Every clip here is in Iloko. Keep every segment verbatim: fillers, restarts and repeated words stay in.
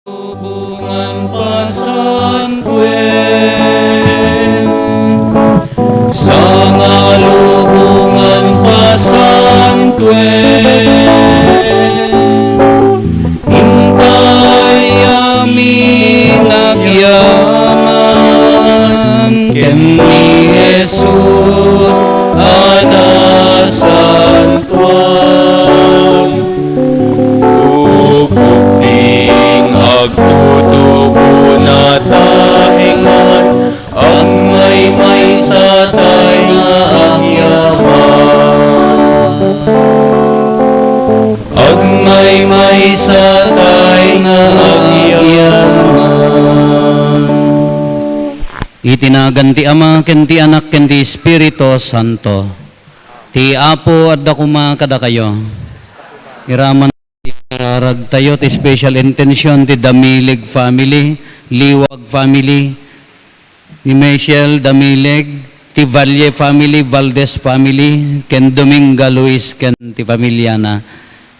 Lubongan pasantuen, sangalubongan pasantuen, intay amin agyaman ken ni Jesus a nasantuan. Upoding agtutubo na taengan, agmaymaysa tay nga agyaman. Agmaymaysa tay nga agyaman. Iti nagan ti Ama, ken ti Anak, ken ti Espiritu Santo. Ti Apo adda koma kadakayo. Iraman ti raragtayo ti special intention ti Damileg family, Liwag family, ni Michelle Damileg, ti Valle family, Valdez family, ken Dominga Luis ken ti familiana.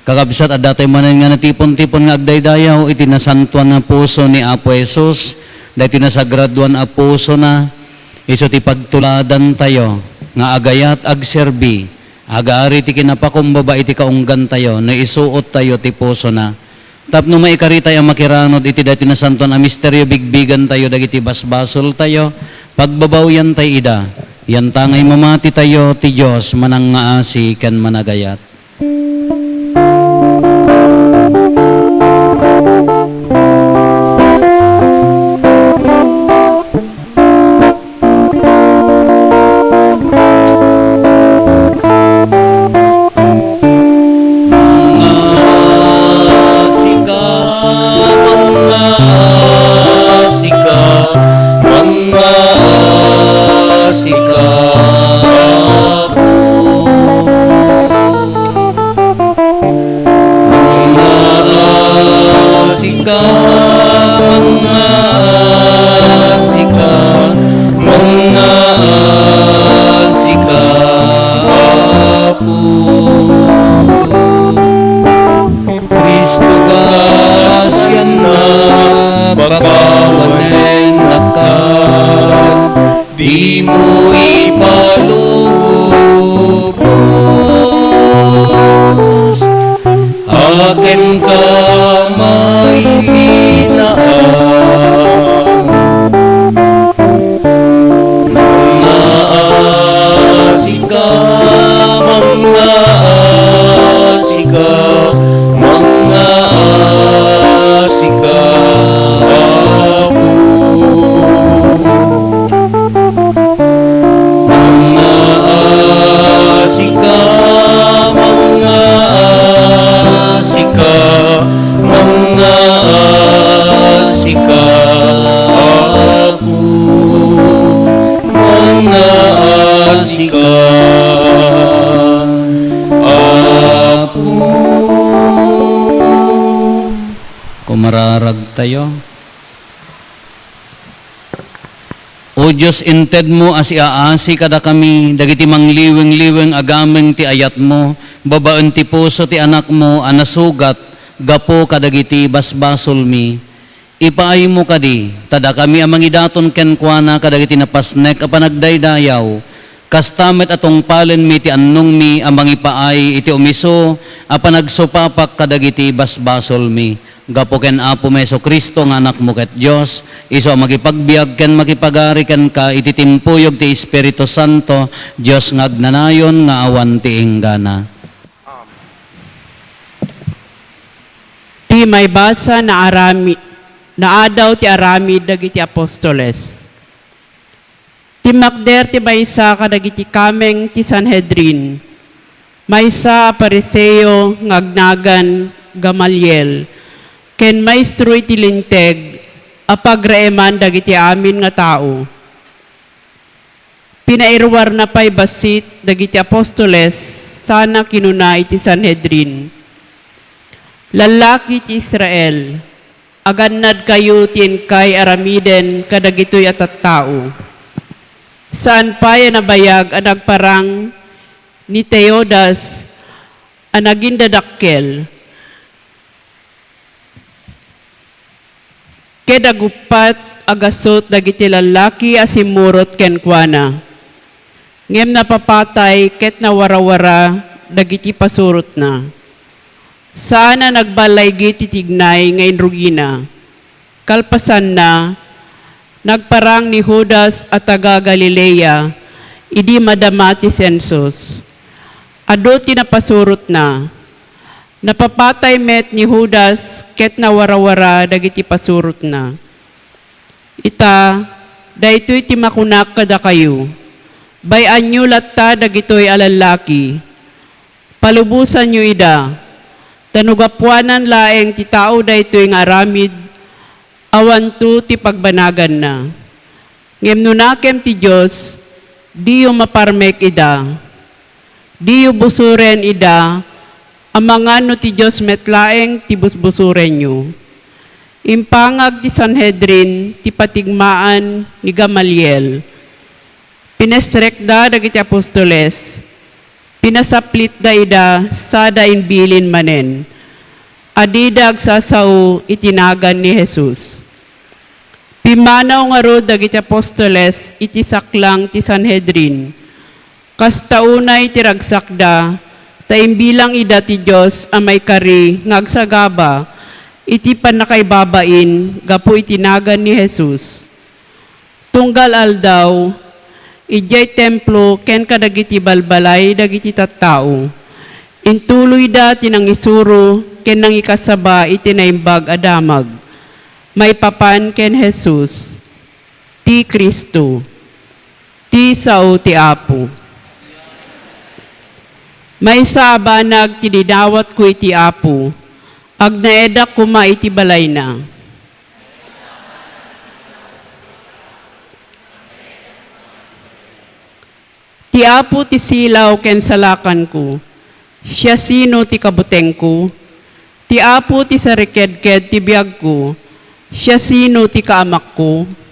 Kakabsat, adda tayo manen nga natipon-tipon nga agdaydayaw iti nasantuan nga puso ni Apo Jesus, daytoy nasagradoan a pusona, isu ti pagtuladantayo nga agayat, agserbi, agari ti kinapakumbaba iti kaunggantayo no isuottayo ti pusona. Tapno maikaritay a makiranud iti daytoy nasantuan a misterio, bigbigantayo dagiti basbasoltayo, pagbabawiantay ida. Yantangay mamatitayo ti Dios manangngaasi ken managayat. Mangngaasika, mangngaasika, mangngaasika, Apo. Mangngaasika, mangngaasika, mangngaasika, Apo. Cristo, kaasiannak, pakawanennakan, dimo ipalubos a kenka maisinaang. Mangngaasika, mangngaasika, mangngaasika, Apo. Mangngaasika, mangngaasika, mangngaasika, Apo. Mangngaasika, Apo. Kumararagtayo. O Dios, intedmo a siaasi kadakami dagiti mangliwingliwing agameng ti ayatmo babaen ti puso ti Anakmo a nasugat gapu kadagiti basbasolmi. Ipaaymo kadi, ta dakami a mangidaton kenkuana kadagiti napasnek a panagdaydayaw, kasta met a tungpalenmi ti annongmi a mangipaay iti umiso a panagsupapak kadagiti basbasolmi. Gapu ken Apomi Jesu-Cristo nga Anakmo ket Dios, isu a makipagbiag ken makipagari kenka iti timpuyog ti Espiritu Santo, Dios nga agnanayon nga awan ti inggana. Ti maibasa nga arami-, nga Adaw ti Aramid dagiti Apostoles. Timmakder ti maysa kadagiti kameng ti Sanhedrin, maysa a Fariseo nga agnagan Gamaliel, ken maestro iti Linteg a pagraeman dagiti amin nga tao. Pinairuarna pay bassit dagiti apostoles sana kinuna iti Sanhedrin, "Lallaki ti Israel, agannadkayo ti inkay aramiden kadagitoy a tattao. Saan pay a nabayag a nagparang ni Teudas a nagindadakkel?" Ket aguppat a gasut dagiti lallaki a simmurot kenkuana, ngem napapatay ket nawarawara dagiti pasurotna. Saan a nagballaigi ti tignay nga inrugina. Kalpasanna, nagparang ni Judas a taga-Galilea idi madama ti sensus. Adu ti napasurotna. Napapatay met ni Judas ket nawarawara dagiti pasurotna. Ita, daytoy ti makunak kadakayo: Bay-anyo latta dagitoy a lallaki. Palubosanyo ida, ta no gapuanan laeng ti tao daytoy nga aramid, awanto ti pagbanaganna. Ngem no nakem ti Dios, diyo maparmek ida. Diyo busoren ida, amangan no ti Dios met laeng ti busbusorenyo. Impangag ti Sanhedrin ti patigmaan ni Gamaliel. Pinestrekda dagiti apostoles. Pinasaplitda ida sada imbilin manen a dida agsasao iti nagan ni Jesus. Pimmanaw ngarud dagiti apostoles iti saklang ti Sanhedrin. Kasta unay ti ragsakda, ta imbilang ida ti Dios a maikari nga agsagaba iti pannakaibabain gapu iti nagan ni Jesus. Tunggal aldaw, idiay templo ken kadagiti balbalay dagiti tattao, intuloyda ti nangisuro ken nangikasaba iti naimbag a damag maipapan ken Jesus, ti Cristo, ti sao ti Apo. Maysa a banag ti dinawatko iti Apo, agnaedak koma iti balayna. Ti Apo ti silaw ken salakanko. Siasino ti kabutengko? Ti Apo ti sarikedked ti biagko. Siasino ti kaamakko?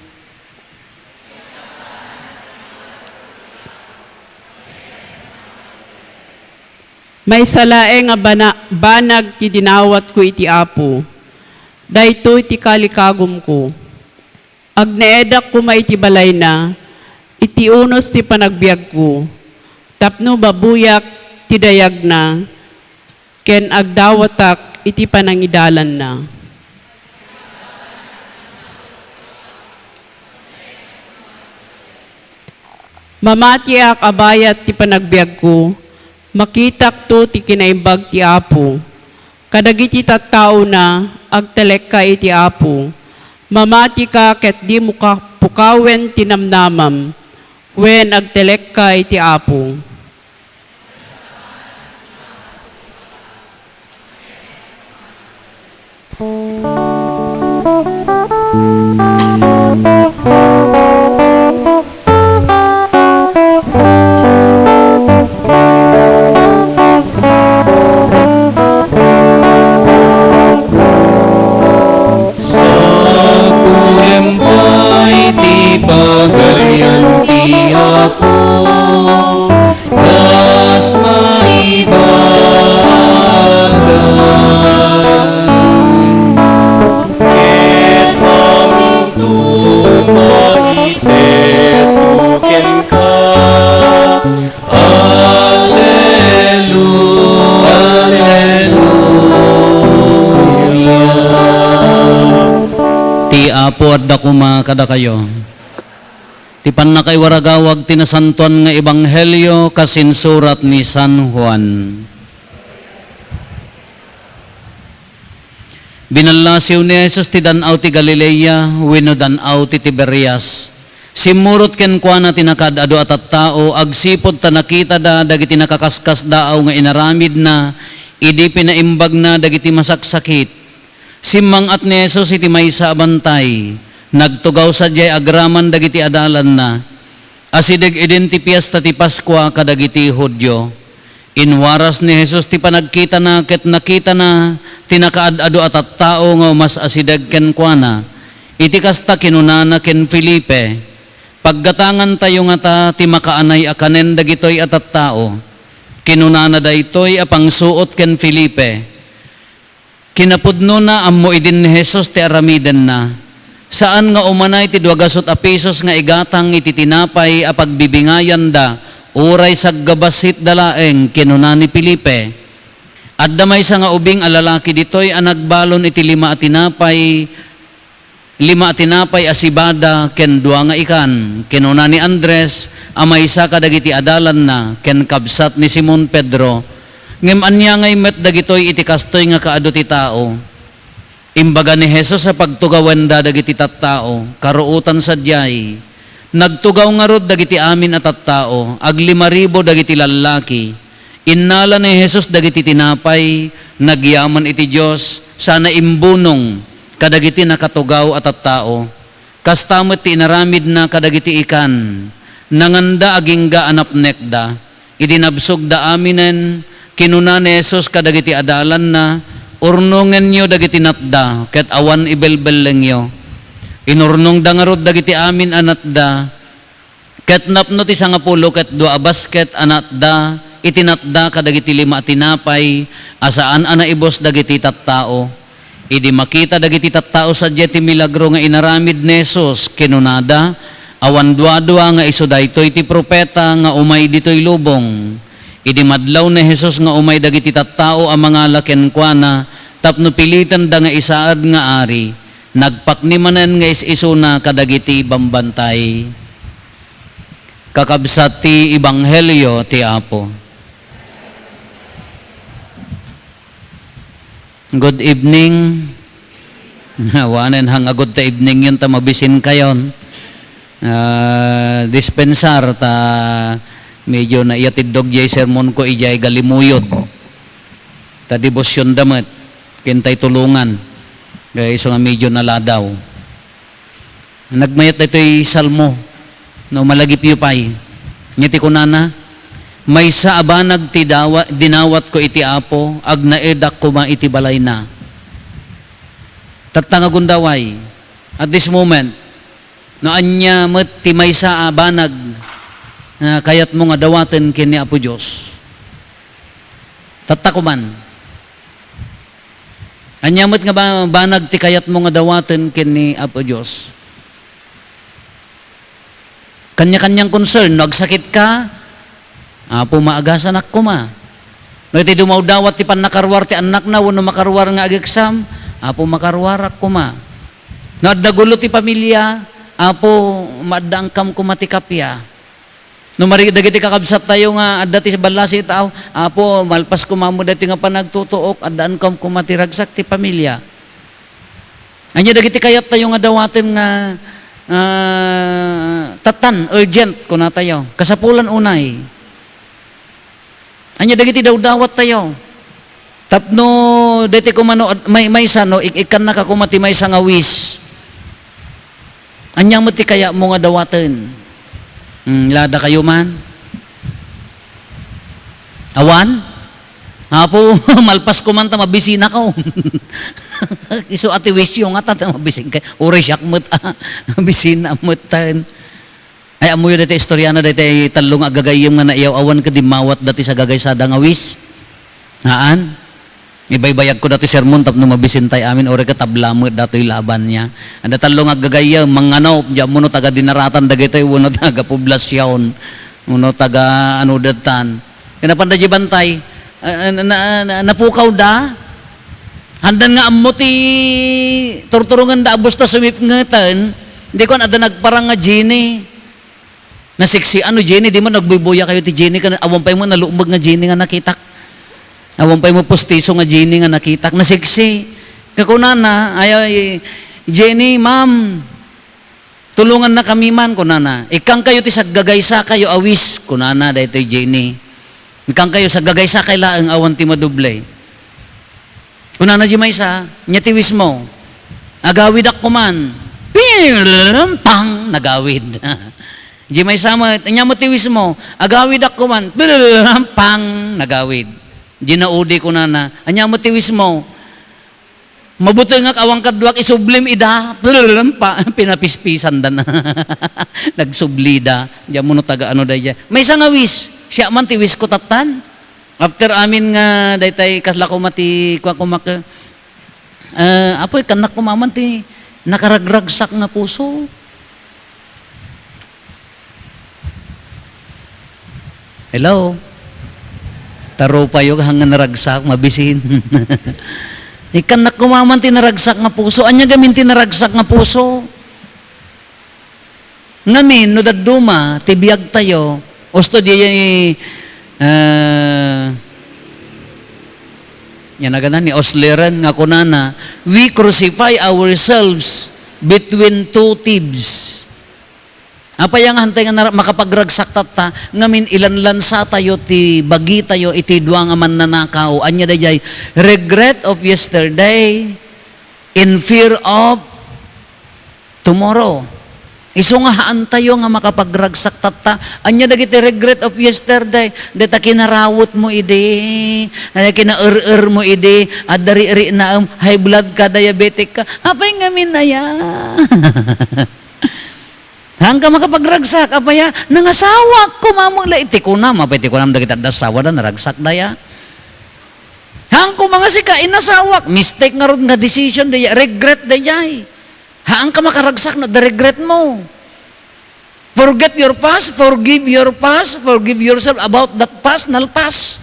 Maysa laeng a bana-, banag ti dinawatko iti Apo. Daytoy ti kalikagumko. Agnaedak koma iti balayna, iti unos ti panagbiagko, tapno babuyak ti dayagna, ken agdawatak iti panangidalanna. Mamatiak a bayat ti panagbiagko, makitakto ti kinaimbag ti Apo. Kadagiti tattaona, agtalekka iti Apo. Mamatika ket dimo ka-, pukawen ti namnamam, wen agtalekka iti Apo. Sapulem pay ti pagarian ti Apo, kas maibaga. Ket amin to maitedto kenka. Alleluia, alleluia. Ti Apo adda koma kadakayo. Ti pannakaiwaragawag ti nasantoan nga ebanghelio kas insurat ni San Juan. Binallasiw ni Jesus ti dan-aw ti Galilea wenno dan-aw ti Tiberias. Simmurot kenkuana ti nakaad-adu a tattao agsipud ta nakitada dagiti nakaskasdaaw nga inaramidna idi pinaimbagna dagiti masaksakit. Simmang-at ni Jesus iti maysa a bantay. Nagtugaw sadiay agraman dagiti adalanna. Asideg idin ti piesta ti Paskua kadagiti Judio. Inwaras ni Jesus ti panagkitana ket nakitana ti nakaad-adu a tattao nga umas-asideg kenkuana. Iti kasta, kinunana ken Felipe, "Paggatangantayo ngata ti makaanay a kanen dagitoy a tattao." Kinunana daytoy a pangsuot ken Felipe. Kinapudnona, ammo idin ni Jesus ti aramidenna. Saan nga umuna iti dua gasut a pesos nga igatang iti tinapay a pagbibingayanda, uray saggabasitda laeng, kinuna ni Felipe. Adda maysa nga ubing a lalaki ditoy a nagbalon iti lima a tinapay, lima a tinapay a sibada ken dua nga ikan. Kinuna ni Andres a maysa kadagiti adalanna ken kabsat ni Simon Pedro, ngem ania ngay met dagitoy iti kastoy nga kaadu ti tao? Imbaga ni Jesus a pagtugawenda dagiti tattao, karuotan sadiay. Nagtugaw ngarud dagiti amin a tattao, aglima ribu dagiti lallaki. Innala ni Jesus dagiti tinapay, nagyaman iti Dios, sana imbunong kadagiti nakatugaw a tattao. Kasta met ti inaramidna kadagiti ikan. Nanganda agingga a napnekda. Idi nabsogda aminen, kinuna ni Jesus kadagiti adalanna, "Urnongenyo dagiti natda, ket awan ibelbellengyo." Inurnongda ngarud dagiti amin a natda, ket napno ti sangapulo ket dua a basket a natda iti natda kadagiti lima a tinapay a saan a naibus dagiti tattao. Idi makita dagiti tattao sadiay ti milagro nga inaramid ni Jesus, kinunada, "Awan duadua nga isu daytoy ti profeta nga umay ditoy lubong." Idi madlaw ni Jesus nga umay dagiti tattao a mangala kenkuana tapno pilitenda nga isaad nga ari, nagpakni manen nga is-isuna kadagiti bambantay. Kakabsat ti ebanghelio ti Apo. Good evening. Awanen, hang a good ta evening yun, ta mabisin kayon. Ah, dispensar, ta medyo naiyatiddog jay sermon ko ijay Galimuyod. Ta debosyon da met, kintay tulungan. Kaya iso nga medyo naladaw. Nagmayat daytoy Salmo, no, malagipyo pay. Nya ti kunana, "Maysa a banag ti dawa-, dinawatko iti Apo, agnaedak koma iti balayna." Tatta nga gundaway, at this moment, no, ania met ti maysa a banag nga kayatmo nga dawaten ken ni Apo Dios? Tatta koman. Ania met nga ba-, banag ti kayatmo nga dawaten ken ni Apo Dios? Kanya-kanyang concern. No agsakit ka, "Apo, maagasanak koma." No iti dumawdawat ti pannakaruar ti annakna wenno makaruar nga ag-exam, "Apo, makaruarak koma." No adda gulo ti pamilia, "Apo, maaddaankam koma ti kappia." No mari-, dagiti kakabsattayo nga adda ti ballasi ti tao, "Apo, malpas koma met daytoy nga panagtutuok, addaankam koma ti ragsak ti pamilia." Ania dagiti kayattayo nga dawaten nga, ah, tattan, urgent, kunatayo? Kasapulan unay. Ania dagiti dawdawattayo? Tapno daytoy koma no ad-, may-, maysa no, ik-, ikkannaka koma ti maysa nga wish. Ania met ti kayatmo nga dawaten? Hmm, lada kayo man? Awan? "Apo, malpas ko man ta mabisinako." Isu a ti wish yo nga ta, ta mabisin kay. Uray siak met, ah. Mabisin met ten. Ay, ammoyo dayta istoriana, dayta tallo nga agagayyem nga naiyaw-awan ket dimmawatda ti sagagaysada nga wish. Haan? Ibaybayagko datoy sermon tapno mabisintay amin, uray ket tabla met datoy laban niya. Adda tallo nga agagayyem, mangngano, diammo no taga Dinaratan dagitoy, wenno taga Poblacion, wenno taga ano dettan. Ken napanda diay bantay, ah, na, na, na, napukawda. Handan nga ammo ti turturongenda a bus ta sumipngeten, di kuan, adda nagparang nga Jenny. Nasiksi, ano, Jenny, di man nagbuybuya kayo ti Jenny, kan awan pay mo nalumeg nga Jenny nga nakitak. Awan pay mo pustiso nga Jenny nga nakitak. Nasiksi. Kakunana, ay, ay, "Jenny, ma'am, tulunganna kami man," kunana. "Ikkan kayo ti saggagaysa kayo a wish," kunana daytoy Jenny. "Ikkan kayo saggagaysa kay laeng awan ti madoble." Kunana di maysa, "Nya ti wish mo?" "Agawidak kuman." Ping! Pang! Nagawid. Di maysa met, "Nya mo ti wish mo?" "Agawidak kuman." Pang! Nagawid. Di naudi kunana, "Anya mo ti wish mo?" "Mabutengak awan kaduak, isublim ida." Pa, pinapispisan da na. Nagsublida. Diyan mo no taga ano da dyan. Maysa nga wish. Siya man ti wish ko tattan. After amin nga, daytay kasla ko mati, kwa ko mak-, eh, apoy, kanak ko maman ti, Nakaragragsak nga puso. Hello? Tarupayo, hangin naragsak, mabisin. Ikkannak koma man ti naragsak nga puso. Ania gamin ti naragsak nga puso? Ngamin, no dadduma ti biagtayo, usto di, ah, yan agana ni Osler nga kunana, "We crucify ourselves between two thieves." Apay nga hantay nga nara-, makapagragsak tatta, ngamin ilanlansatayo ti bagitayo iti dua nga mannanakaw. Ania daydiay? Regret of yesterday, in fear of tomorrow. Isu nga haantayo nga makapagragsak tatta. Ania dagiti regret of yesterday? Dayta kinarawetmo idi, ania, kinaer-ermo idi, adda ri-rinaem, high blood ka, diabetic ka. Apay ngamin aya? Haanka makapagragsak, apay a? Nangasawak koma met la iti kunam. Apay ti kunam dagiti adda asawa da, naragsak daya? Haanko nga sika, inasawak. Mistake ngarud nga decision, daya, regret dayay. Haanka makaragsak no adda regret mo. Forget your past, forgive your past, forgive yourself about that past, nalpas.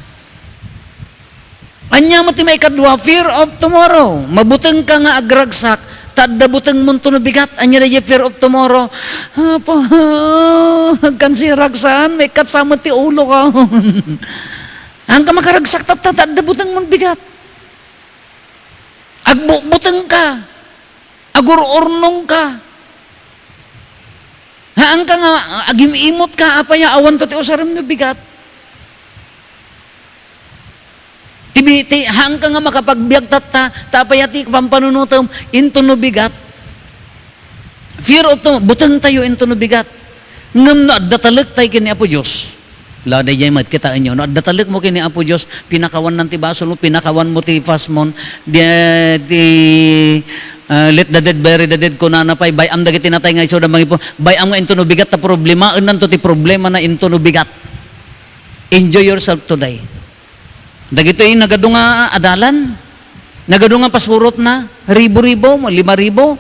Ania met ti maikadua? Fear of tomorrow. Mabutengka nga agragsak, ta adda butengmonto no bigat. Ania daydiay fear of tomorrow? Apo, agkansirak saan, maikkat sa met ti ulo ko. Haanka makaragsak tatta, ta adda butengmon bigat. Agbutbutengka. Agur-urnongka. Haanka nga agim-imot ka, apay a, awanto ti usarem no bigat. Ti bi-, ti, haanka nga makapagbiag tatta, ta apay a ti pampanunotem, into no bigat. Fear of to-, butengtayo into no bigat. Ngem no adda talektayo ken ni Apo Dios, la, daydiay met, kitaenyo, no adda talekmo ken ni Apo Dios, pinakawannan ti basolmo, pinakawanmo ti pasmon, di, ti, ah, "Let the dead bury the dead," kunana pay, bay-am dagiti natay nga isuda mangipon, bay-am nga into no bigat ta problemaennanto ti problemana into no bigat. Enjoy yourself today. Dagitoy nagadu nga adalan, nagadu nga pasurotna, ribu-ribu, lima ribu.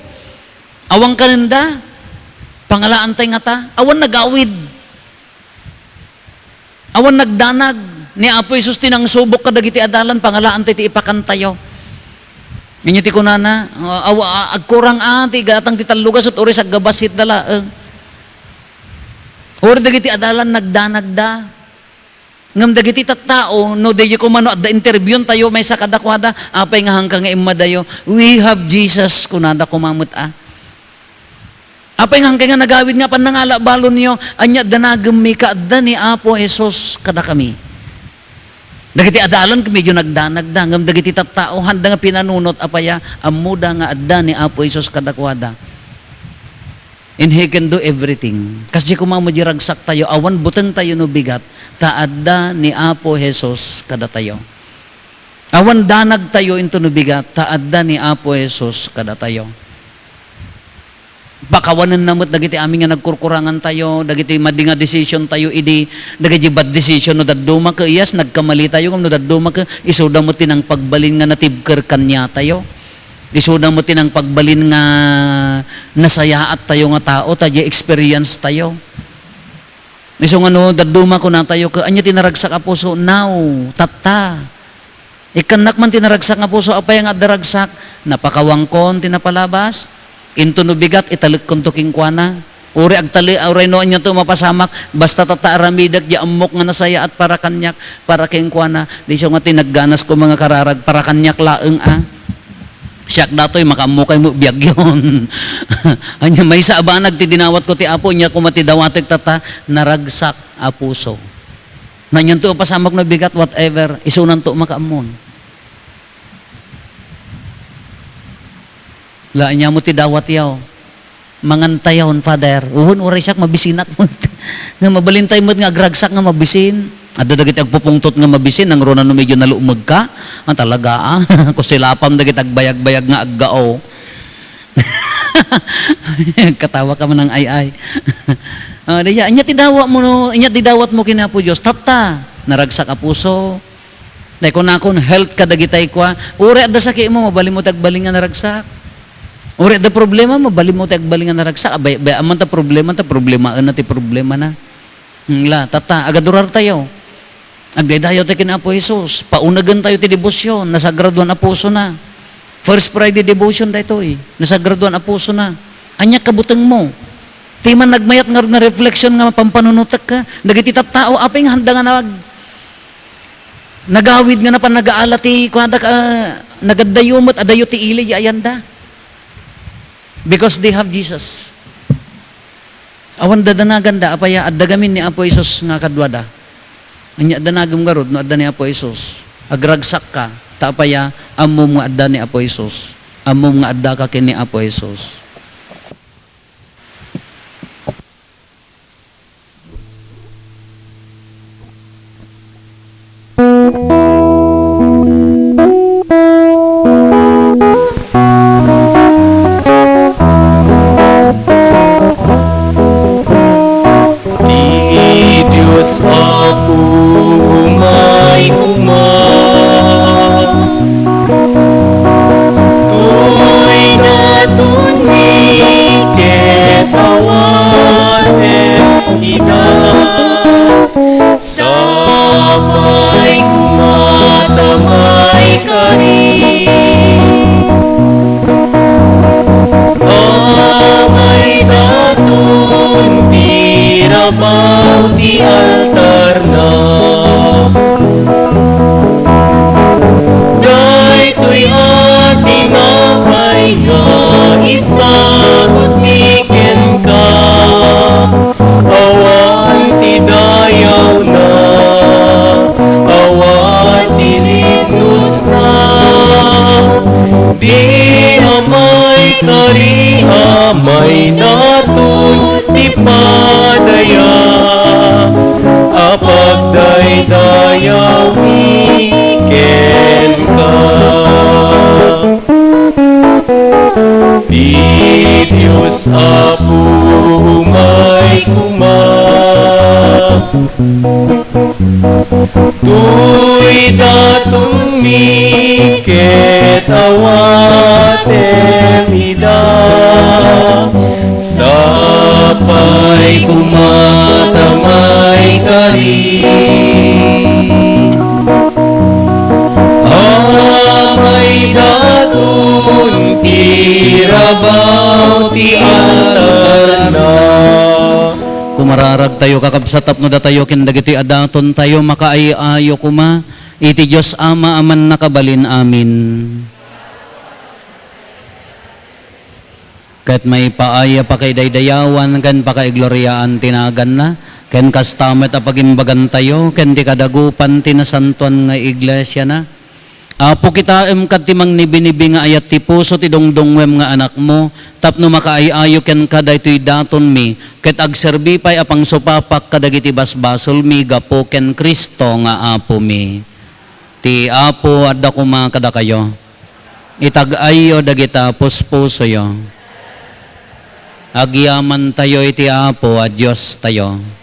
Awan kanenda, pangalaantay ngata, awan nagawid. Awan nagdanag. Ni Apo Jesus ti nangsubok kadagiti adalan, pangalaantay ti ipakantayo. Ania ti kunana, "Aw-, aw-, a-, agkurang a, ti gatang ti tallogas, ket uray saggabassit da laeng." Uray dagiti adalan, nagdanagda. Ngem dagiti tattao, no, daydi koma no adda interviewentayo maysa kadakuada, "Apay nga haanka nga immadayo?" "We have Jesus," kunada koma met a. "Apay nga haanka nga nagawid nga apan nangala balonyo?" "Ania, danagemmi, kaadda ni Apo Jesus kadakami." Dagiti adalan ket medyo nagdanagda, ngem dagiti tattao, haanda nga pinanunot, apay a, ammoda nga adda ni Apo Jesus kadakuada. And He can do everything. Kasdi koma met di ragsaktayo, awan butengtayo no bigat, ta adda ni Apo Jesus kadatayo. Awan danagtayo into no bigat, ta adda ni Apo Jesus kadatayo. Pakawanenna met dagiti amin nga nagkurkurangantayo, dagiti madi nga decisiontayo idi, dagiti bad decision no dadduma ket, yes, nagkamalitayo, ngem no dadduma ket, isuda met ti nangpagbalin nga natibker kaniatayo. Isuda met ti nangpagbalin nga nasayaattayo nga tao, ta diay experience tayo. Isu nga no dadduma, kunatayo ket, "Ania ti naragsak a puso?" Now, tatta. Ikkannak man ti naragsak nga puso, apay nga adda ragsak? Napakawankon ti napalabas. Into no bigat, italekkonto kenkuana. Uray agtali-, uray no aniato mapasamak, basta tatta aramidek diay ammok nga nasayaat para kaniak, para kenkuana. Di isu nga ti nagganasko, mga kararag, para kaniak laeng a. Siak datoy, makaammokay mo biagyon. Ania, maysa a banag ti dinawatko ti Apo, ania koma ti dawatek tatta, naragsak a puso. No anianto a pasamak no bigat, whatever, isunanto makaammon. La, ania mo ti dawatyo? Mangantayon, Father. Wen, uray siak, mabisinak met. Nga mabalintayo met nga agragsak nga mabisin. Adda dagiti agpupungtot nga mabisin, nangruna no medyo nalumegka. Ah, talaga, ah. Kusilapam dagiti agbayagbayag nga aggao. Katawa ka man, ay-ay. Ah, daydiay, ania ti dawatmo no, ania ti dawatmo ken Apo Dios? Tatta, naragsak a puso. Dayta kunakon, health kadagitay kua. Uray adda sakitmo, mabalinmo ti agbalin nga naragsak. Uray adda problema, mabalinmo ti agbalin nga naragsak. Abay, bay-, amanta problema, ta problemaenna ti problemana. Hmm, la, tatta, agadurartayo. Agdaydayaw tayo ken Apo Jesus. Paunegentayo ti debosyon, nasagradoan a pusona. First Friday devotion daytoy, nasagradoan a pusona. Ania kabutengmo? Ti man nagmayat ngarud nga reflection nga pampanunotek ka, dagiti tattao, apay nga handa nga nag-, nagawid nga napan nagaala ti kuadak a nagadayo met, adayo ti ili, di ayanda. Because they have Jesus. Awan dadanaganda, apay a adda gamin ni Apo Jesus nga kaduada. Ania danagem ngarud no adda ni Apo Jesus? Agragsakka, ta apay a ammom nga adda ni Apo Jesus. Ammom nga addaka ken ni Apo Jesus. Ti Dios Apo, umay koma. Toy datonmi ket awatem ida. Sapay koma ta maikari. Amay daton ti rabaw ti altarna. Daytoy a tinapay nga isagutmi kenka. Awan ti dayawna, awan ti libnosna, di amay kari, amay daton ti padaya a pagdaydayawmi kenka. Ti Dios Apo, umay koma. Toy datonmi ket awatem ida. Sapay koma ta maikari. Amay daton ti rabaw ti altarna. Kumararagtayo, kakabsat, tapno datayo ken dagiti a datontayo makaay-ayo koma iti Dios Ama a Mannakabalin. Amen. Ket maipaay a pakaidaydayawan ken pakaigloriaan ti naganna, ken kasta met a pagimbagantayo ken ti kadagupan ti nasantoan nga iglesiana. Apo, kitaem kad ti mangnibinibi nga ayat ti puso ti dungdungngoem nga Anakmo, tapno makaay-ayo kenka daytoy datonmi, ket agserbi pay a pangsupapak kadagiti basbasolmi gapu ken Cristo nga Apomi. Ti Apo adda koma kadakayo. Itag-ayyo dagita puspusoyo. Agyamantayo iti Apo a Diostayo.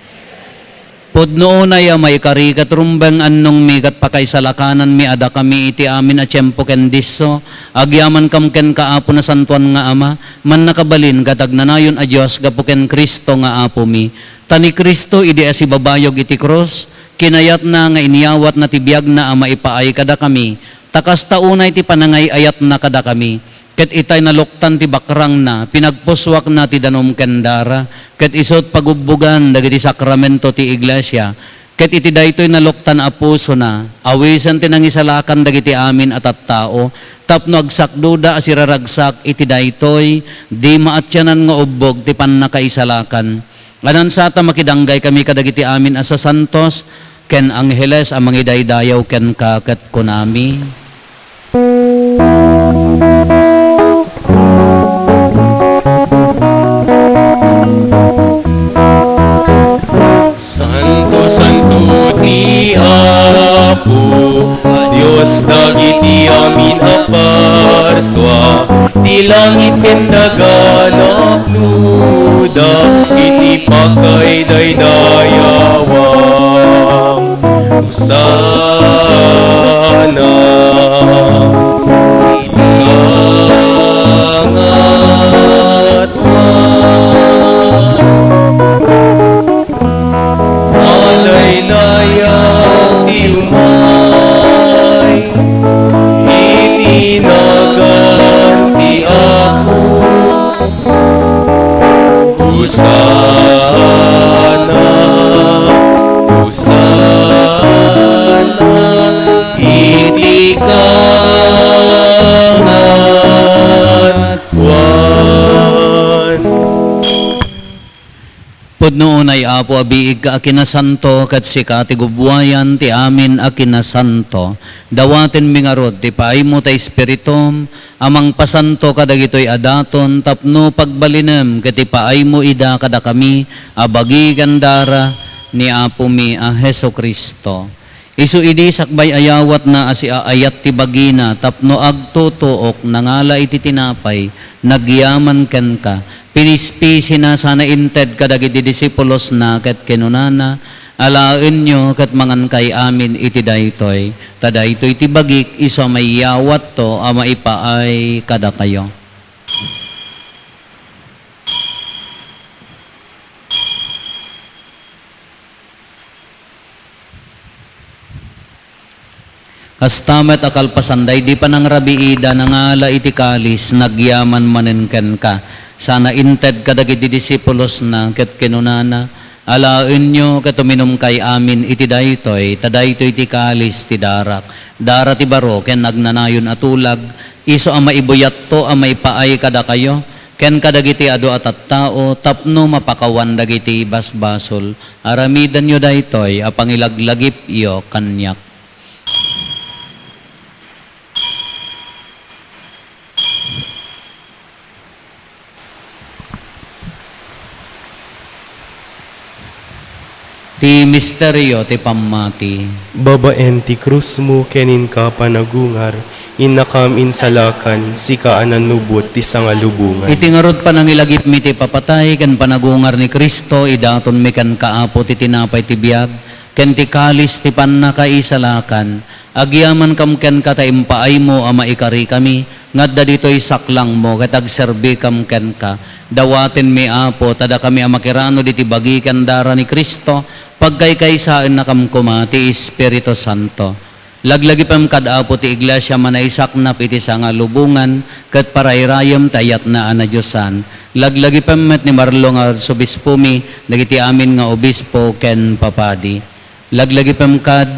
Pudno unay a maikari ket rumbeng annongmi ket pakaisalakananmi a dakami iti amin a tiempo ken disso, agyamankam kenka, Apo, Nasantoan nga Ama, Mannakabalin ket Agnanayon a Dios gapu ken Cristo nga Apomi. Ta ni Cristo idi asibabayog iti krus, kinayatna nga inyawatna ti biagna a maipaay kadakami, ta kasta unay ti panangay-ayatna kadakami. Ket itay naluktan ti bakrangna, pinagpusuakna ti danum ken dara, ket isut' pagubbogan dagiti sakramento ti iglesia. Ket iti daytoy naluktan a pusona, awisen ti nangisalakan dagiti amin a tattao, tapno agsakdoda a siraragsak iti daytoy di maatianan nga ubbog ti pannakaisalakan. Anansata makidanggay kami kadagiti amin a sasantos ken angheles a mangidaydayaw kenka ket kunami, Santo, santo ti Apo a Dios dagiti amin a parsua, ti langit ken daga napnoda iti pakaidaydayawa. Hosanna. Ika nga Hosanna, Hosanna, iti kangatoan. Pudno unay, Apo, a biigka a kinasanto, ket sika ti gubbuayan ti amin a kinasanto. Dawatenmi ngarud ti paaymo ta Espiritum a mangpasanto kadagitoy a daton tapno pagbalinem ket ipaaymo ida kadakami a bagi ken dara ni Apomi a Jesu-Cristo. Isu idi sakbay a yawatna a siaayat ti bagina tapno agtutuok, nangala iti tinapay, nagyaman kenka, pinispisina sana inted kadagiti disipulosna ket kinunana, "Alaenyo ket mangankay amin iti daytoy, ta daytoy ti bagik isu a maiyawatto a maipaay kadakayo." Kasta met a kalpasan daydi panangrabiida, nangala iti kalis, nagyaman manen kenka, sana inted kadagiti disipulosna, ket kinunana, "Alaenyo ket uminumkay amin iti daytoy, ta daytoy ti kalis ti darak, dara ti baro ken agnanayon a tulag, isu a maibuyatto a maipaay kadakayo ken kadagiti adu a tattao tapno mapakawan dagiti basbasol." Aramidenyo daytoy a pangilaglagipyo kaniak. Ti misterio ti pammati. Babaen ti krusmo ken inka panagungar, innakam insalakan, sika a nanubot ti sangalubongan. Iti ngarud, panangilagipmi ti papatay ken panagungar ni Cristo, idatonmi kenka, Apo, ti tinapay ti biag ken ti kalis ti pannakaisalakan. Agyamankam kenka ta impaaymo a maikarikami nga adda ditoy saklangmo ket agserbikam kenka. Dawatenmi, Apo, ta dakami a makirano diti bagi ken dara ni Cristo, pagkaykaysaennakam koma ti Espiritu Santo. Laglagipem kad, Apo, ti iglesia a manaisaknap iti sangalubongan ket parairayem ti ayatna a nadiosan. Laglagipem met ni Marlo nga arsobispomi, dagiti amin nga obispo ken papadi. Laglagipem kad,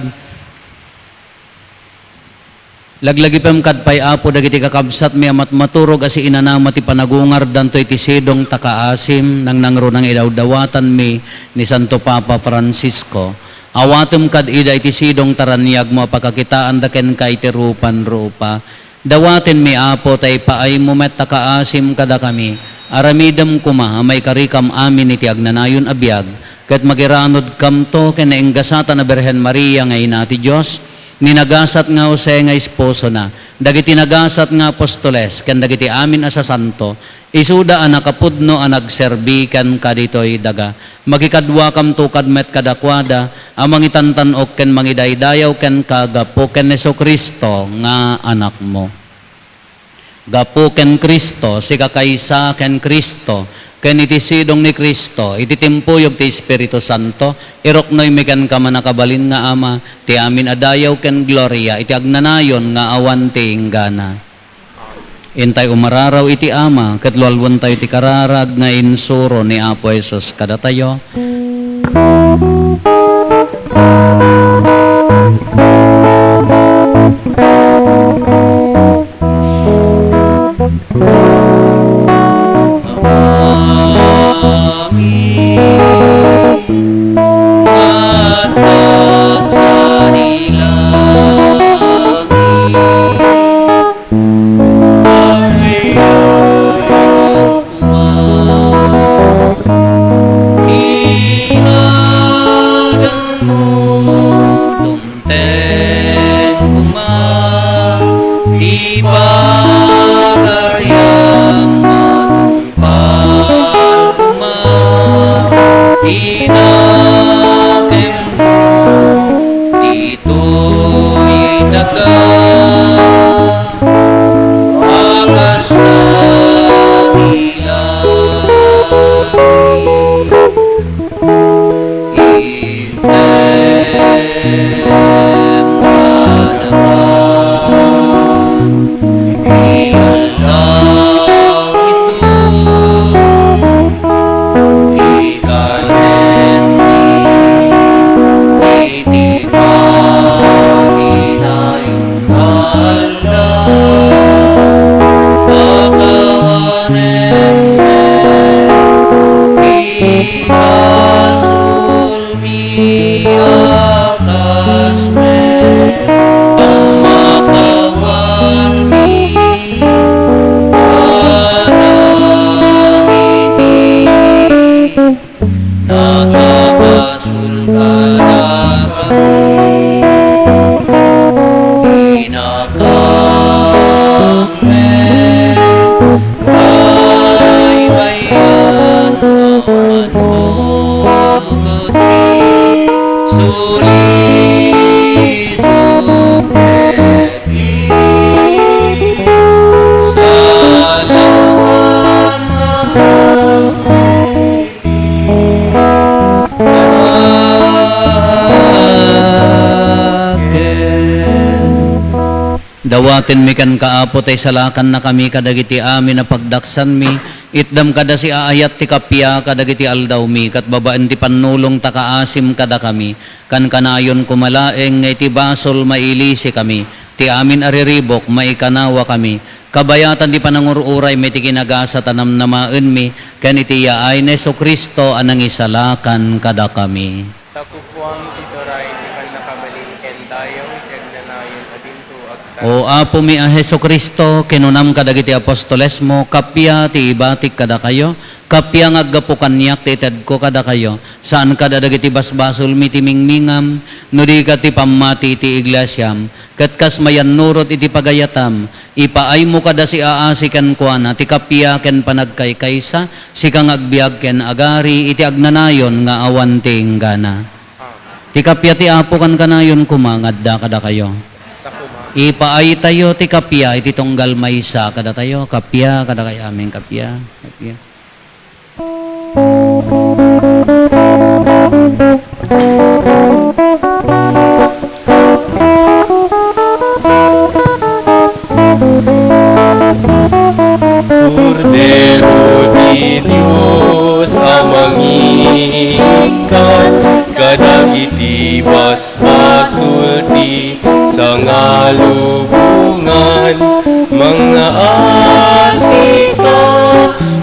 laglagipem kad pay, Apo, dagiti kakabsatmi a matmaturog a siinanama ti panagungardanto iti sidong ta kaasim, nangnangruna nga idawdawatanmi ni Santo Papa Francisco. Awatem kad ida iti sidong ta raniagmo a pakakitaanda kenka iti rupan rupa. Dawatenmi, Apo, ta ipaaymo met ta kaasim kadakami. Aramidem koma a maikarikam amin iti agnanayon a biag, ket magiranudkamto ken nainggasatan a Birhen Maria nga Ina ti Dios, ni nagasat nga Jose nga esposona, dagiti nagasat nga apostoles, ken dagiti amin a sasanto, isuda a nakapudno a nagserbi kenka ditoy daga. Makikaduakamto kad met kadakuada a mangitantan-ok ken mangidaydayaw kenka gapu ken Jesu-Cristo nga Anakmo. Gapu ken Cristo, sikakaysa ken Cristo, ken iti sidong ni Cristo, iti timpuyog ti Espiritu Santo, iruknoymi kenka, mannakabalin nga Ama, ti amin a dayaw ken gloria iti agnanayon nga awan ti inggana. Intay umararaw iti Ama, ket lualwentayo ti kararag nga insuro ni Apo Jesus kadatayo. Amin. Ngatag sa langit. Kinaganmo, tumteng koma ti pagariam, matungpal koma ti nakemmo, ditoy daga a kas sa langit. Item kadaka ti aldaw ito. Basolmi a kas met, pammakawanmi kadagiti nakabasol kadakami. Inakam met, baybayan, awan ugot ti sulisog met. Dawatenmi kenka, Apo, ta isalakannakami kadagiti amin a pagdaksanmi. Itdam kada siaayat ti kappia kadagiti aldawmi, ket babaen ti pannulong ta kaasim kadakami. Kankanayon koma laeng nga iti basol mailisikami, ti amin a riribuk maikanawakami. Kabayatan ti panangur-uray met ti kinagasat a namnamaenmi, ken iti yaay ni Jesu-Cristo a nangisalakan kadakami. Ta kukuam ti turay ti pannakabalin ken dayong iti agnanayon a dinto agsa- O Apomi a Jesu-Cristo, kinunam kadagiti apostolesmo, kappia ti ibatik kadakayo, kappia nga aggapu kaniak ti itedko kadakayo. Saan kada dagiti basbasolmi ti mingmingam, no di ket ti pammati iti iglesiam, ket kas mayannurot iti pagayatam, ipaaymo kada siaasi kenkuana ti kappia ken panagkaykaysa, sika nga agbiag ken agari iti agnanayon nga awan ti inggana. Ti kappia ti Apo kankanayon koma nga adda kadakayo. Ipaaytayo ti kappia iti tunggal maysa kadatayo. Kappia kadakayo amin, kappia, kappia. Kordero ti Dios a mangikkat kadagiti basbasol ti sangalubongan, mangngaasika,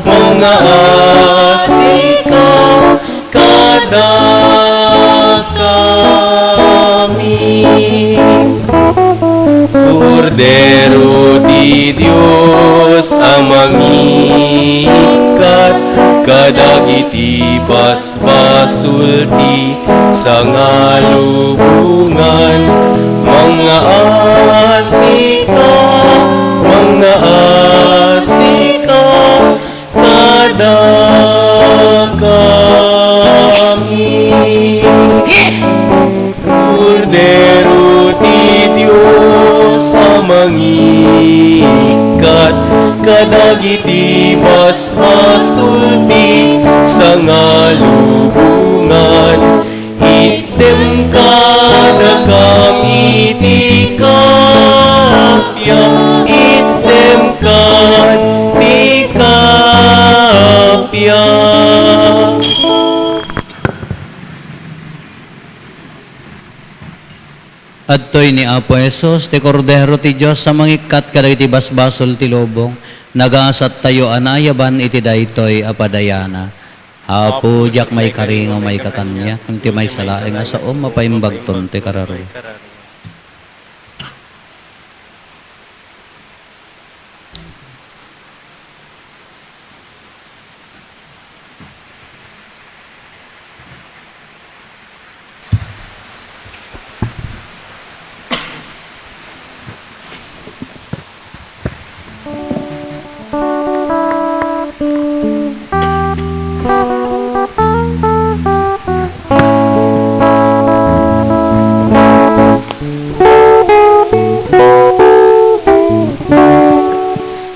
mangngaasika kadakami. Kordero ti Dios a mangikkat kadagiti basbasol ti sangalubongan, mangngaasika, mangngaasika kadakami. Kordero ti Dios a mangikkat kadagiti basbasol ti sangalubongan, itdem kadakami ti kappia, itdem kad ti kappia. Adtoy ni Apo Jesus, ti Kordero ti Dios a mangikkat kadagiti basbasol ti lubong. Nagasattayo a naayaban iti daytoy a padayana. Apo, diak maikari nga maikakaniak, ngem ti maysa laeng a saom, mapaimbagton ti kararua.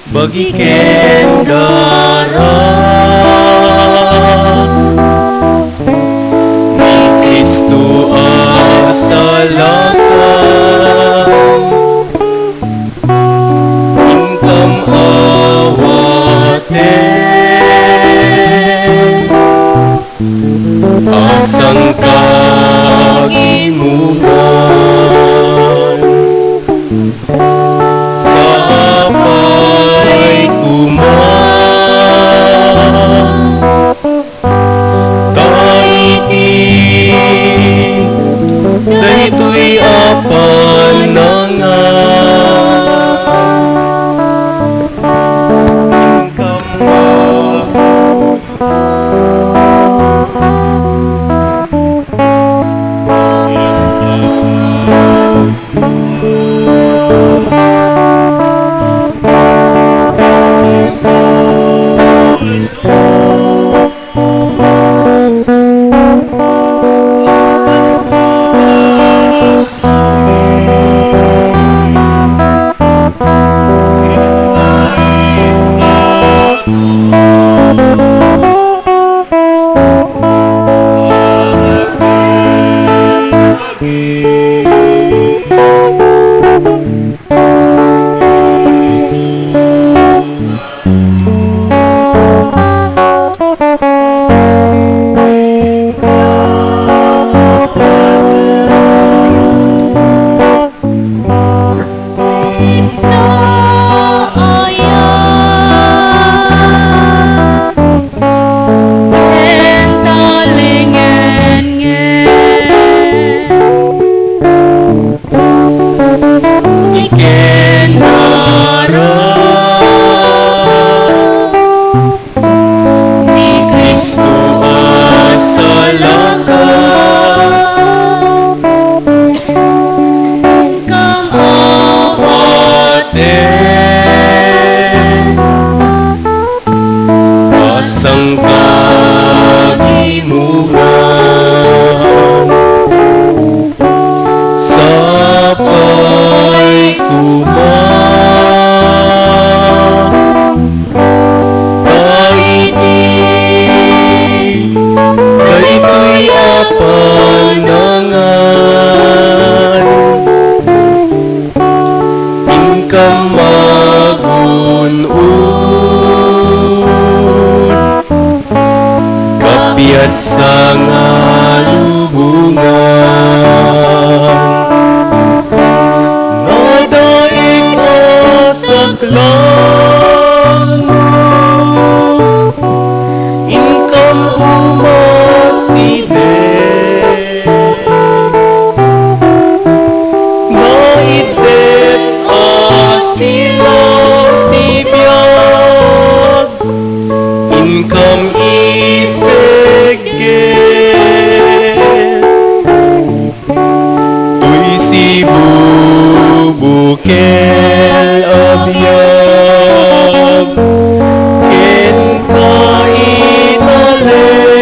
Bagi ken dara ni Cristo a salakan, inkam awaten a sangkagimongan. Sapay koma salaka, kam awate, asangkagimungan, sapay koma. Ta iti daytoy a panangan, inkam magun-od, kapiat sangalubongan. Nadaik a saklang, inkam umaside. Naiddep a silaw ti biag, inkam isegge. Toy sibubukel a biag, kenka italek,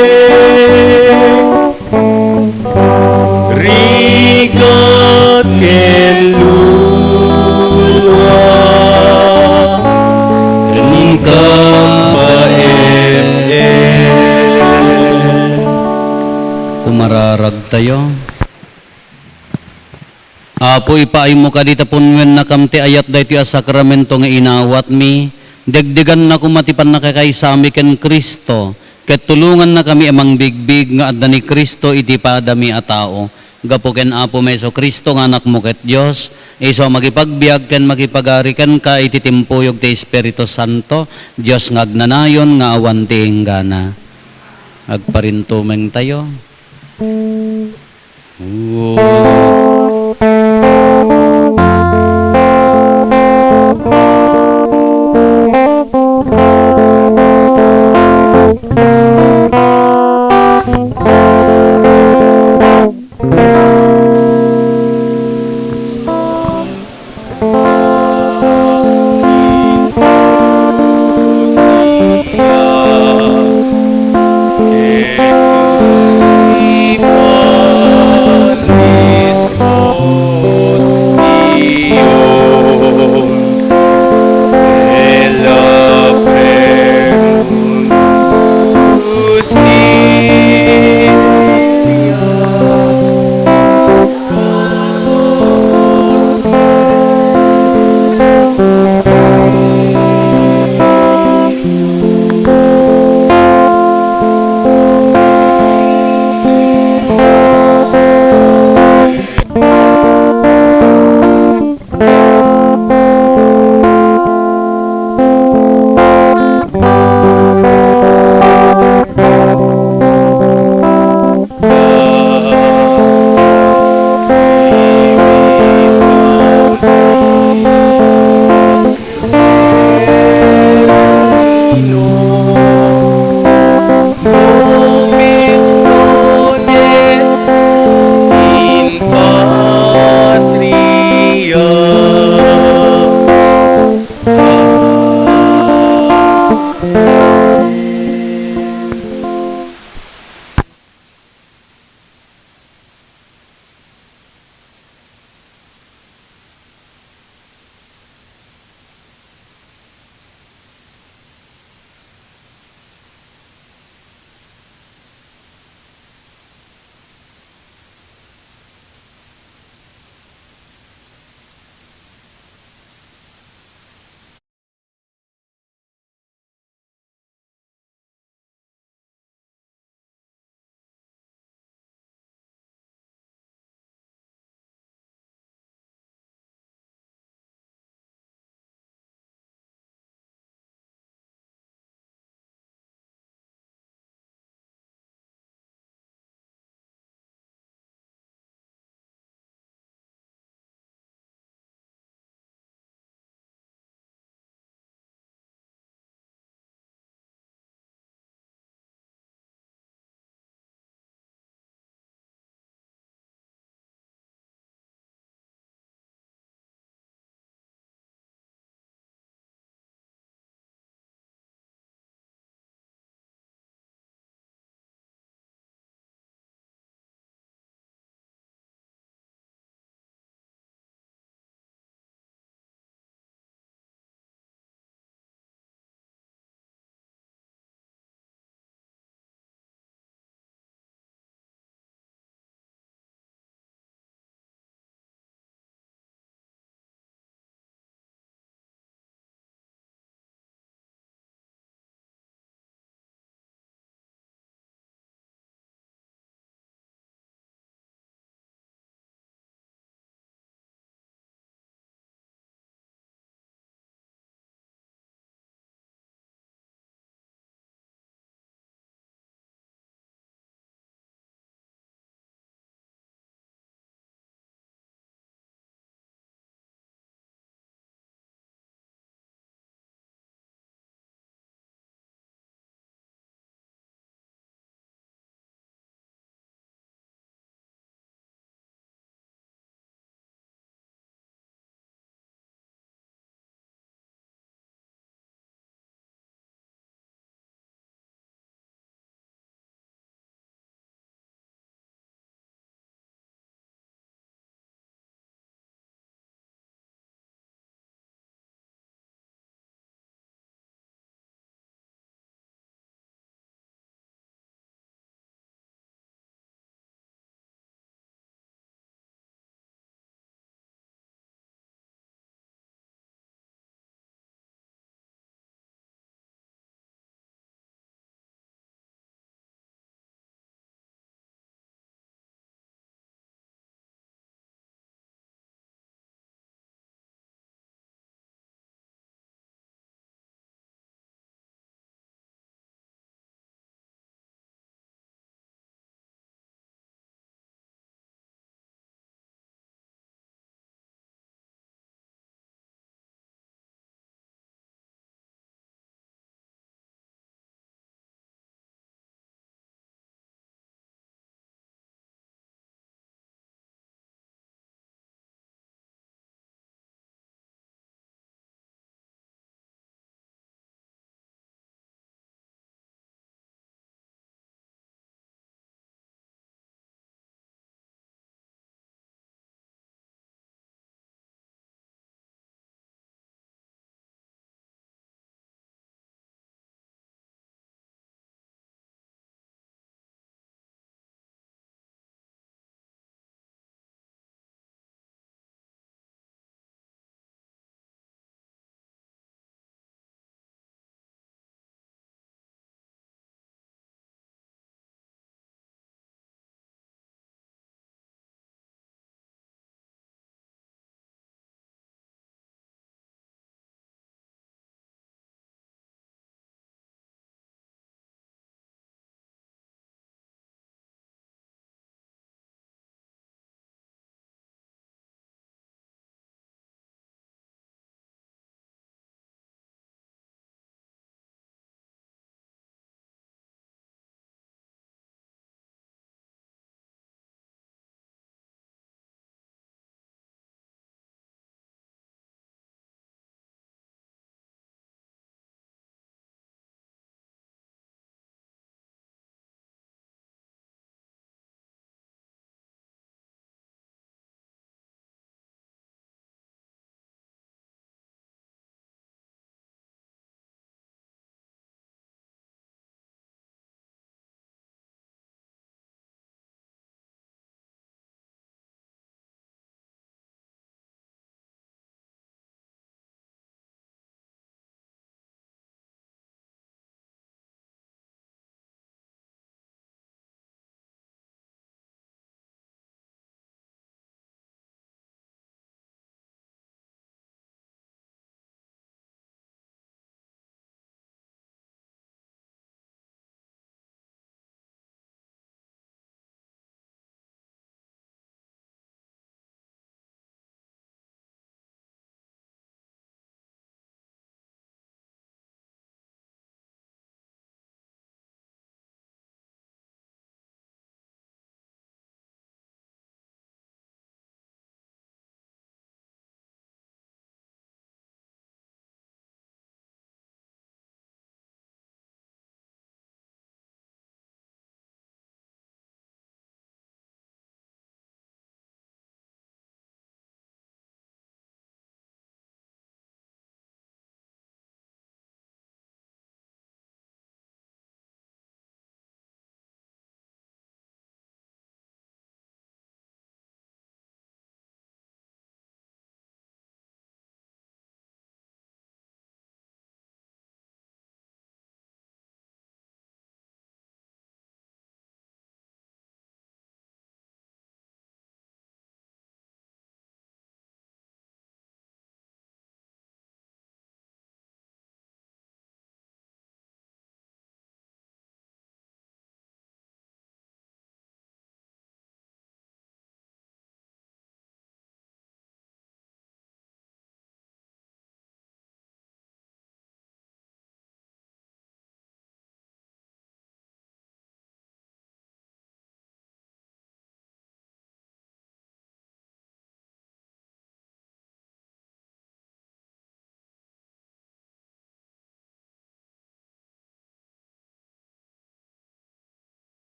rigat ken lulua, inkam paem-em. Kumararagtayo. Apo, ipaaymo kadi ta punnuennakam ti ayat daytoy a sakramento nga inawatmi. Degdeganna koma ti pannakakaysami ken Cristo, ket tulongannakami a mangbigbig nga adda ni Cristo iti padami a tao. Gapu ken Apomi Jesu-Cristo nga Anakmo ket Dios, isu a makipagbiag ken makipagari kenka iti timpuyog ti Espiritu Santo, Dios nga agnanayon nga awan ti inggana. Agparintumengtayo.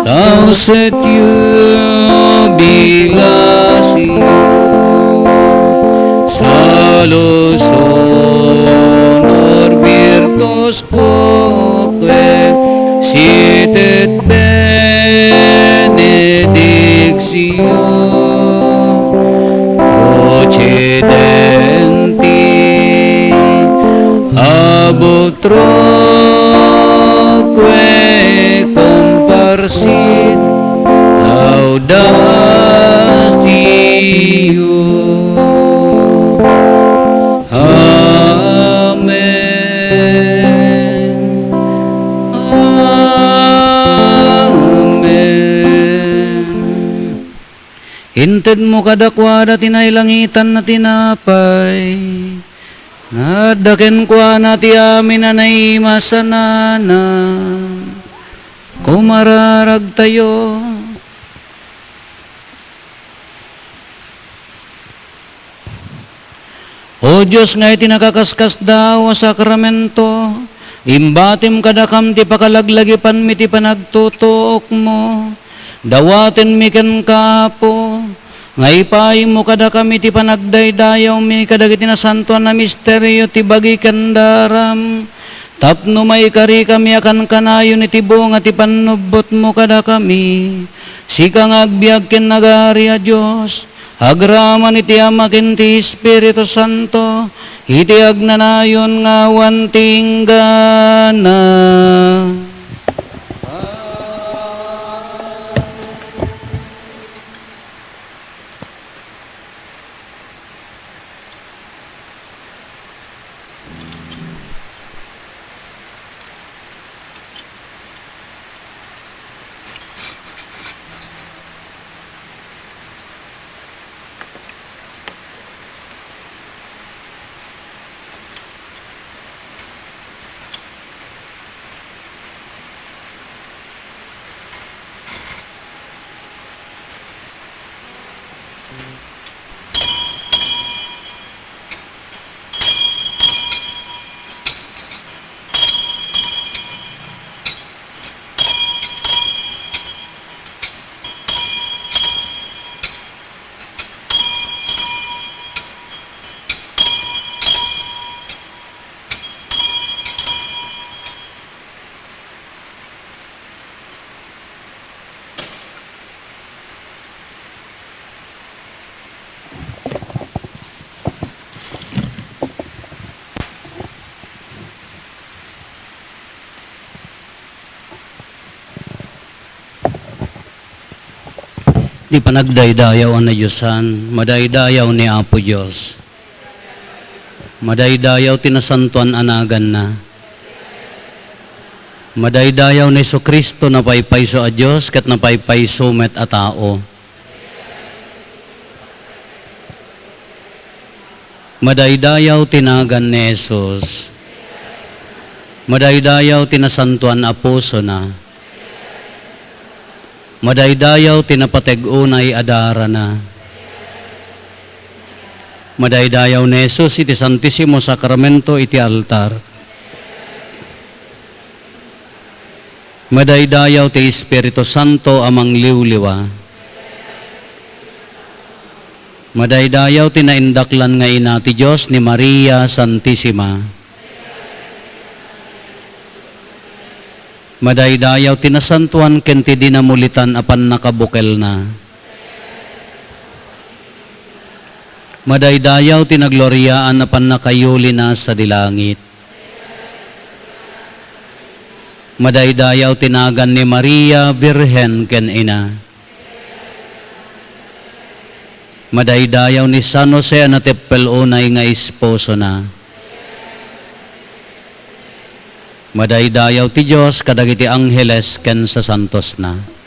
Tausetyo, bilasyo, saludsod, virtus quoque, sit et benedictio procedenti ab utroque comparsit laudatio. Amen. Amen. Intedmo kadakuada ti nailangitan a tinapay, nga adda kenkuana ti amin a naimasanana. Kumararagtayo. O Dios nga iti nakaskasdaaw a sakramento, imbatim kadakam ti pakalaglagipanmi ti panagtutuokmo. Dawatenmi kenka, Apo, nga ipaaymo kadakami ti panagdaydayawmi kadagiti nasantoan a misterio ti bagi ken daram, tapno maikarikami a kankanayon iti bunga ti pannubbotmo kadakami. Sika nga agbiag ken agari a Dios, agraman iti Ama ken ti Espiritu Santo, iti agnanayon nga awan ti inggana. Ti panagdaydayaw a nadiosan, madaydayaw ni Apo Dios. Madaydayaw ti nasantoan a naganna. Madaydayaw ni Jesu-Cristo, napaypayso a Dios ket napaypayso met a tao. Madaydayaw ti nagan ni Jesus. Madaydayaw ti nasantoan a pusona. Madaydayaw ti napateg unay a darana. Madaydayaw ni Jesus iti Santisimo Sakramento iti altar. Madaydayaw ti Espiritu Santo a mangliwliwa. Madaydayaw ti naindaklan nga ina ti Dios ni Maria Santisima. Madaydayaw ti nasantoan ken ti dinamulitan a pannakabukelna. Madaydayaw ti nagloriaan a pannakayulina sadi langit. Madaydayaw ti nagan ni Maria, Birhen ken Ina. Madaydayaw ni San Jose a nateppel unay nga esposona. Madaydayaw ti Dios kadagiti angheles ken sasantosna.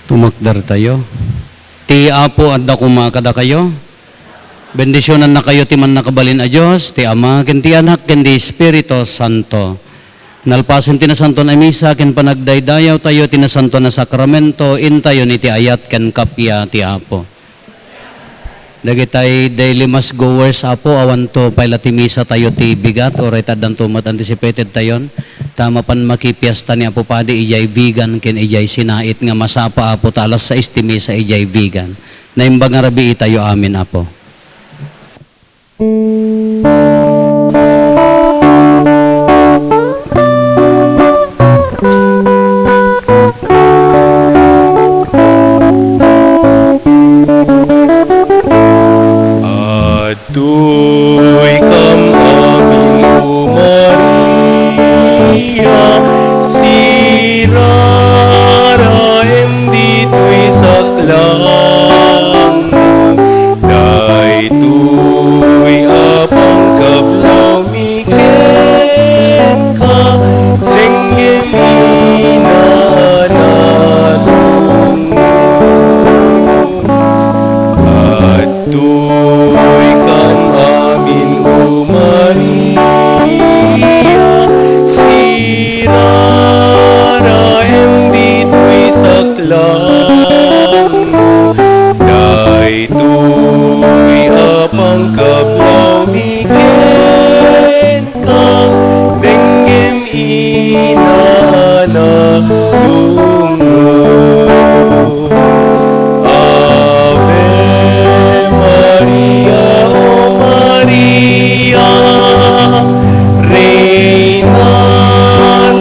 Tumakdertayo. Ti Apo adda koma kadakayo. Bendisionannakayo ti Mannakabalin a Dios, ti Ama, ken ti Anak, ken ti Espiritu Santo. Nalpasen ti Nasanton a Misa ken panagdaydayawtayo ti Nasanton a Sakramento, intayon iti ayat ken kappia ti Apo. Dagitay daily mass goers, Apo, awanto pay la ti misatayo ti bigat, uray ta addanto met anticipated tayon, ta mapan makipiesta ni Apo Padi idiay Vigan ken idiay Sinait nga masapa, Apo, ta alas sais ti misa idiay Vigan. Naimbag nga rabiitayo amin, Apo. Adtoy kam amin, O Maria, siraraem ditoy saklangmo. Daytoy a pangkablawmi kenka, denggem ina a nadungngom. Adtoy kam amin, O Maria, siraraem ditoy saklangmo. Daytoy a pangkablawmi kenka, denggem ina a nadungngom. Ave Maria, O Maria, Reyna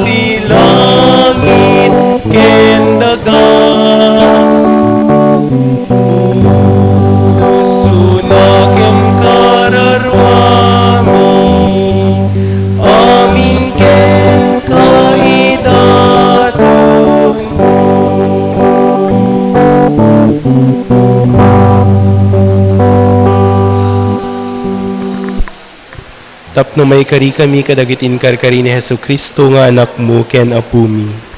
ti langit ken daga. Pusona ken kararwami, amin kenka idaton. Tapno maikarikami kadagiti inkarkari ni Jesu-Cristo nga Anakmo ken Apomi.